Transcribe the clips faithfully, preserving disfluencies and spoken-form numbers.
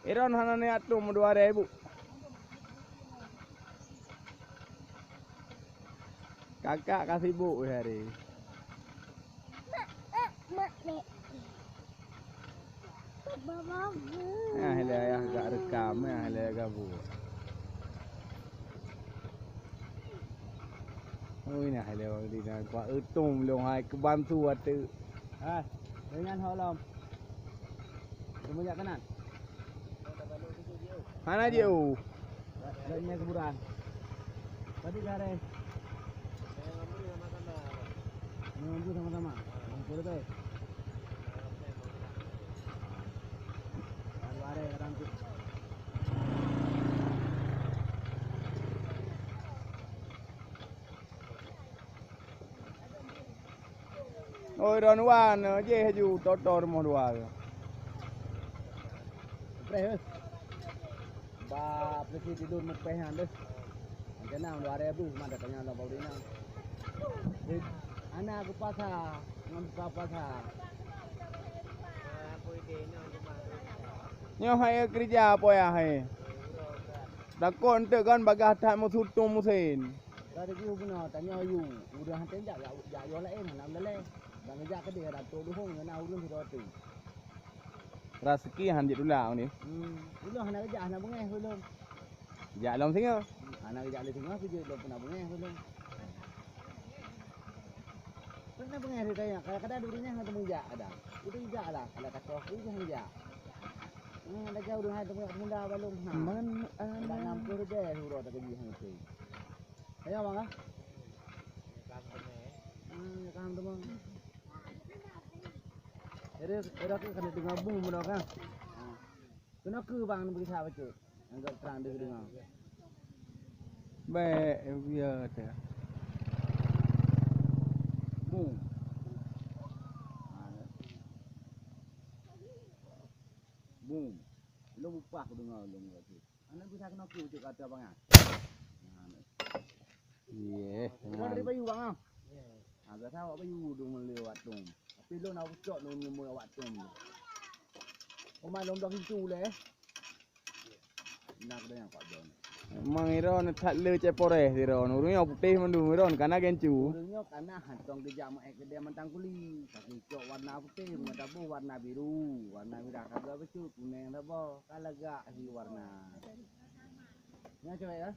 Iron hana niat tum dua ribu. Kakak ka sibuk hari. Ah, lé ayah gak rekam, ah, lé gabu. Oh, ini hai lé Bang Dina, kuat eutum long hai keubantu ateuh. Ah, dengan hok lom. Temu jak kanan. Hana jeuet, oh. Lainnya kuburan. Tadi kare. Nunggu sama-sama. Nunggu deh. Baru ada orang tu. Oi, Ridwan, jéh laju, toto rumoh dua tu. Preh, eh. Ba, presi tidur mupeh nyan deh. Macam mana dua ribu mana tanya lo bau dina. Eh, anak aku pasar, ngon buka pasar. Nyoe hai kerja apa ya hai? Takut ente kan bagah that musuh tum musin. Ka teupeue bunoe tanyoe yue, ureueng han tém jak, jak, jak yoh laén hana meuleleh. Ban geujak keudeh rot duhong ngon na ureueng sidroe teuk. Raseuki han jitulak ni. Hmm, ulôn hana geujak, hana beungéh ulôn. Jak lom singoh. Hana geujak lé singoh, keu jeuet lôn pernah beungéh ulôn. Pernah beungéh di tanyoe, kadang-kadang ureueng nyan hana teumeu jak kadang. Itu jak lah, kalau kata aku, jangan jak. Hmm, ada jauh ureueng hana teumeu jak, teumeu dah balong. Ha. Man, ada enam puluh ribèe uroe tak gaji hang itu. Kaya bang ah? Hmm, ya kan teman. Jadi, era tu kan tengah bung benda kan. Ha. Kena ke bang ni bagi siapa tu? Anggap terang dia dengar. Baik, ya tu. Bung. Ha. Bung. Lu upah aku dengar lu tu. Aneuk bisa keunoe keu ujuk kata bangai. Nah, iye, dari bayu bang ah. Ah, biasa awak bayu dong melewat dong. Tapi lôn awak cok dong melewat dong. Oma lôn dah itu leh. Nak dah yang Pak John. Memang iron that le cek poreh iron. Ureueng nyoe putéh mandum iron kana gencu. Ureueng nyoe kana hantong geujak meu'èk keudè mantang kuli. Ka geucok warna putéh, meutabôh warna biru, warna mirah ka geubacut, kunèng saboh. Ka lagak hi warna. Nyan cewek ya?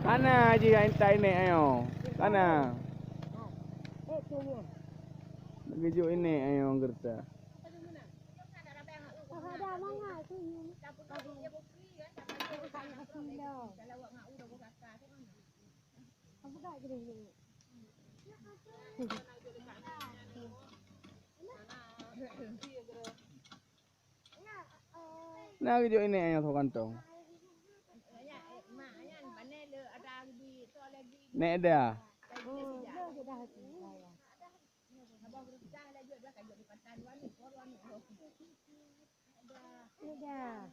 Kana jih ai tai nek ayo. Kana. Geujok inek ayo gerta. Na geujok inek nyoe kantong. Nek dah. Nek dah.